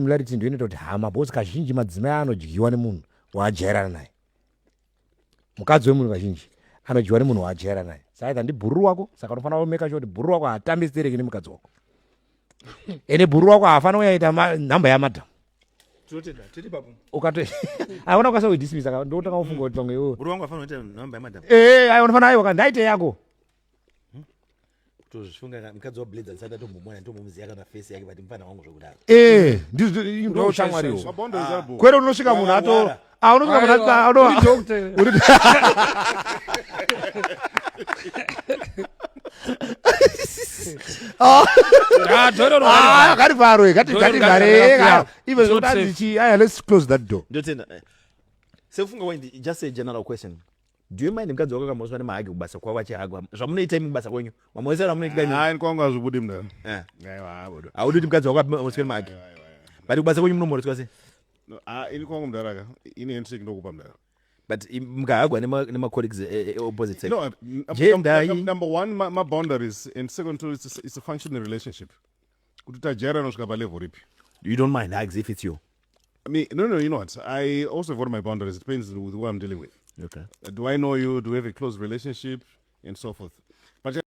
Familiarity ndiyo inoita kuti hama, because kazhinji madzimai anodyiwa nemunhu waajairana naye. Mukadzi wemunhu kazhinji anodyiwa nemunhu waajairana naye. Saka either ndibhururu wako, saka unofanira kumeka sure kuti bhururu wako haatambi stereki nemukadzi wako, ende bhururu wako haafanira kuyaita nhamba yamadhamu. Tinotenda, tiri papo. Ukato aona ukasa kuidismisa ka, ndotanga kufunga kuti pamwe iwewe Bhururu wangu afanira kuita nhamba yamadhamu. Eh, aiwa, unofanira, aiwa, ndaite yako. Kutozvifunga mukadzi waBlades andisati atombomuona, nditomuziva kana face yake, but mufana wangu zvokudaro. Eh, ndizvo, ndo ushamwariwo. Maboundaries ari bho. Kwete unosvika munhu ato Wakangwara. Ah, unosvika munhu ato Aiwa, uri doctor. Ah, door Ah, ngativharwe, Door ngativhare. rinogarira. Even It's not zvokuti safe. chi aya, let's close that door. Ndotenda. Sekufunga kwenyu, just a general question, do you mind mukadzi wako akamhoswa nemahagi kubasa kwavo, achihagwa zvamunoita imi kubasa kwenyu, mamhosero amunoita imi? Hayi, kwangu hazvibudi, mudara. Eh. Aiwa, habudo. Haudi kuti mukadzi wako amhoswe nemahagi, but kubasa kwenyu munomhoreswa sei? No, ah, ini kwangu, mudara ka, ini handshake ndokupa, mudara. But mukahagwa nemacolleagues opposite sex? No, Gender, number one, my boundaries, and second two, it's a functional relationship, kuti tajairana kusvika palevel ripi. You don't mind hugs if it's you? I mean, no, you know what, I also have got my boundaries. It depends with who I'm dealing with. Okay. Do I know you? Do we have a close relationship and so forth? But